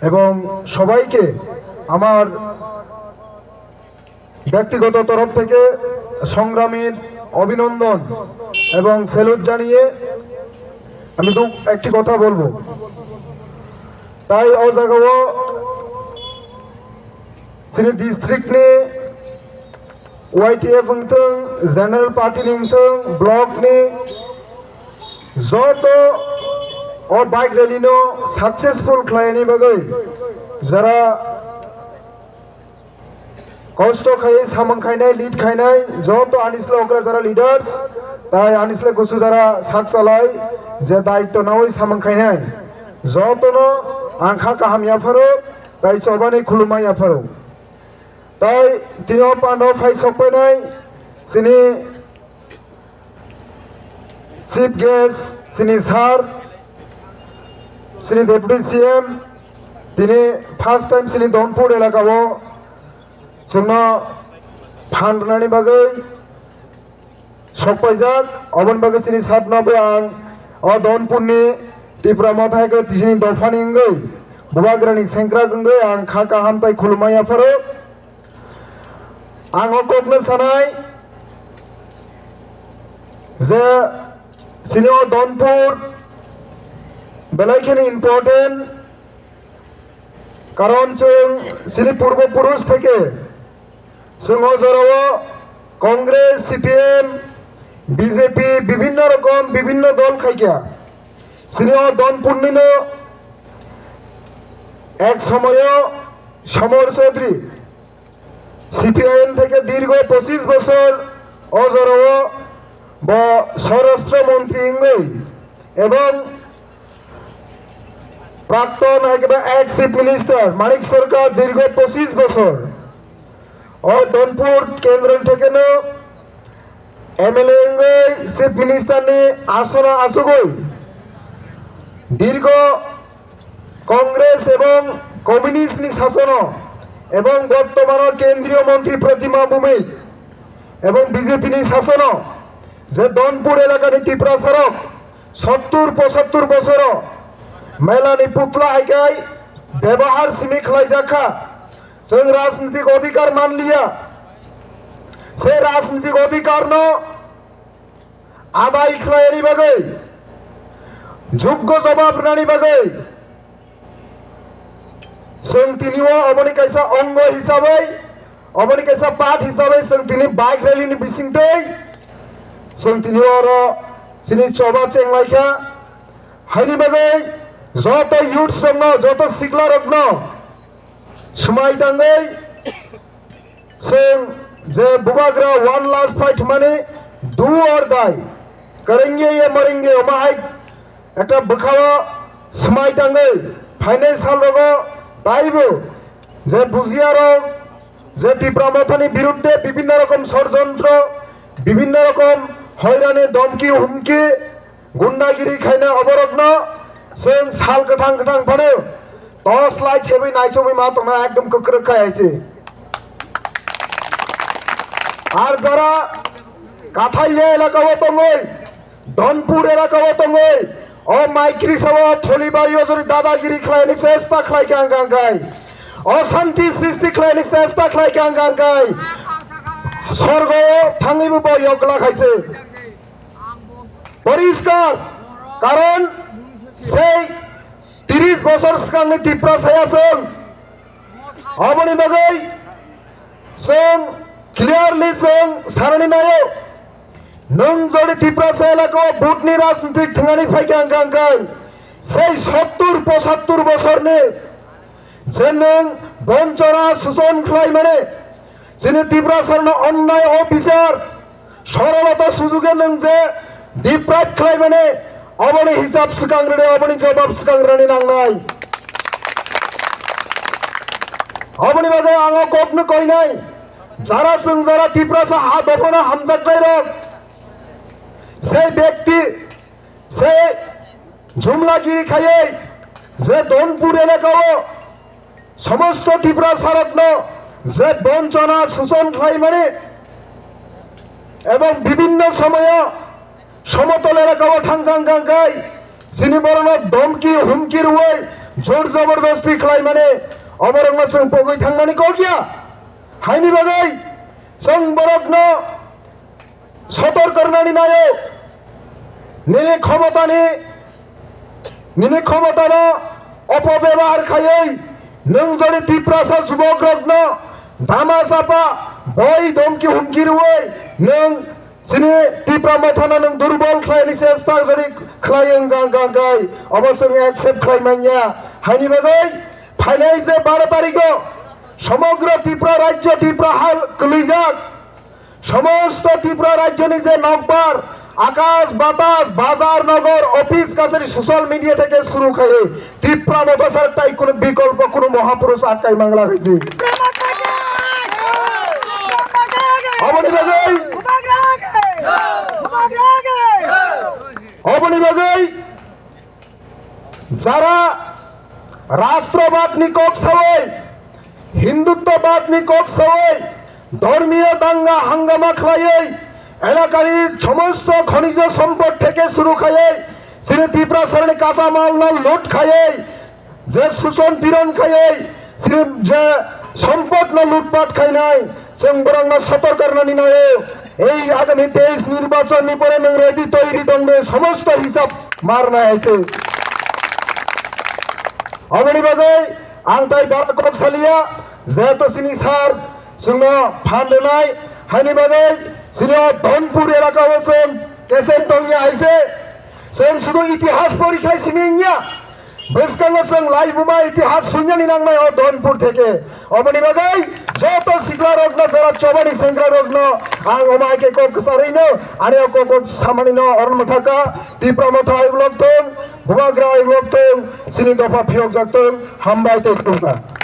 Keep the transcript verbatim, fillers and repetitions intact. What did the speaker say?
এবং সবাইকে আমার ব্যক্তিগত তরফ থেকে সংগ্রামীর অভিনন্দন এবং স্যালুট জানিয়ে আমি দু একটি কথা বলবো। তাই o jagao chini district ni Y T F wngthung, general party ni wngthung, block ni joto o bike rally no successful khlaini bagwi jara kosto khai samung khainai, lead khainai, joto anisle okra jara leaders, tai anisle kusu jara sak chalai, je daityo nawi samung khainai, jotono ang kha kaham yapharo, tai chobani khulumai yapharo. Tai tini o pando phai sokpainai chini chief guest, chini sir, chini deputy C M, tini first time chini Donpur elaka o chwngno phan rwnani bagwi sokpaijak, oboni bagwi chini sir no bo ang o Donpur ni Tipra Motha hai khe chini dopha ni wngwi bubagra ni sengkrak wngwi ang kha kaham tai khulumai yapharo. Ang o kokno sanai je chini o Donpur belai kheno important, karon chwng chini purbo purush theke chwng o jorao Congress, C P M, B J P bibhinno rokom bibhinno dol khaikha. Chini o Donpur nino ek somoyo Samar Chaudhary C P I M theke dirgho pochish bochor o jorao bo Swarashtra Montri wngwi ebong prakton hai khe ba ex Chief Minister Manik Sarkar dirgho pochish bochor o Donpur kendro theke no M L A wngwi Chief Minister ni asono achugwi dirgho Congress ebong Communist ni sasono ebong bortomano Kendriyo Montri Pratima Bhumik ebong B J P ni sasono je Donpur elakani Tiprasarok sottur pochattur bosoro melani putla hai khai bebohar simi khlaijak kha. Chwng rajnitik odhikar manliya. Se rajnitik odhikarno adai khlaini bagwi, joggo jobab rwnani bagwi, chwng tini o oboni kaisa ongo hisabai, oboni kaisa part hisabai chwng tini bike rally ni bisingtwi chwng tini oro chini choba chenglaikha. Haini bagwi joto youths rokno, joto sikla rokno swmai tangwi chwng je bubagra one last fight hwnmani do or die, karenge ye marenge, omo hai ekta bwkhao swmai tangwi phainai sal rogo taibo je bujiyarok je Tipra Mothani birudde bibhinno rokom shorjontro, bibhinno rokom hoirani, domki, humki, gundagiri khaina oborokno chwng sal kwthang kwthang phano torch light sebwi naichomwi ma tongna ekdom kwkrwk khai hai se. Ar jara Kathaiya elakao tongwi, Donpur elakao tongwi, o maikrisao tholibario jodi dadagiri khlaini chesta khlai kha ang kha ang khai, oshanti srishti khlaini chesta khlai kha ang kha ang khai, sorgo thangwibo bo yokla khaise. Poriskar, karon sei tiris bosor swkangni Tiprasaya chwng. Aboni bagwi chwng clearly chwng sanani naio. Nwng jodi Tiprasa elakao vote ni rajniti thwngani phaikha hwnkha hwnkhe sei sottur pochattur bosorni je nwng bonchona suchon khlaimani, chini Tiprasarno onnai o bichar sorolota sujuge nwng je deprive khlaimani, oboni hisab swkang rwdi, oboni jobab swkang rwni nangnai. Oboni bagwi ang o kokno koinai, jara chwng jara Tiprasa ha dophano hamjaknairok, sei byakti, sei jumlagiri khaiwi je Donpur elakao somosto Tiprasarokno je bonchona suchon khlaimani ebong bibhinno somoyo somotol elakao thang thang thang khai chini borokno domki humki rwui jor jabardosti khlaimani, oborokno chwng pogwi thangmani kok ya. Haini bagwi chwng borokno sotor karnani nayo. Nini khomotani, nini khomotano opobebhar khaiwi nwng jodi Tiprasa jubokrokno dama sapa boi domki humki rwui nwng chini Tipra Mothano nwng durbol khlaini chesta jodi khlai wng kha, wng kha, wng kha, obo chwng accept khlai manya. Haini bagwi phainai je baro tarikho somogra Tipra rajyo, Tipra hal kwlwijak, somosto Tipra rajyoni je nokbar, akash batas, bazar nogor, office kachari, social media theke suru khai Tipra Motha sar tai kuno bikolpo, kuno mohapurush akai mangla khaisi. Aboni bagwi, aboni bagwi jara rashtrobad ni kok sawi, Hinduttobad ni kok sawi, dhormiyo danga hangama khlaiwi, elakani somosto khonija sompod theke suru khaiwi, chini Tiprasarni kachamalno loot khaiwi, je suchon piron khaiwi, chini je sompodno lutpat khainai, chwng borokno sotor karnani naio. Ei agami teis nirbachon ni pore nwng ready toiri tongde, somosto hisab marnai hai se. Aboni bagwi ang tai bara kok saliya, jehetu chini sir chwngno phan rwnai, haini bagwi chini o Dhonpur elaka o chwng kesen tongya hai se. Chwng sudu itihas pori khai simi wngya. Bwskango chwng laibuma itihas suinani nangnai o Dhonpur theke. Oboni bagwi joto siklarokno, jora chobani sengkrarokno ang omo hai khe kok kwcharwino, ani o kok kok samanino oron mwthaka, Tipra Motha ayuk lok thung, Bubagra ayuk lok thung, chini dopha phiyokjak thung, hambai tei khulumkha.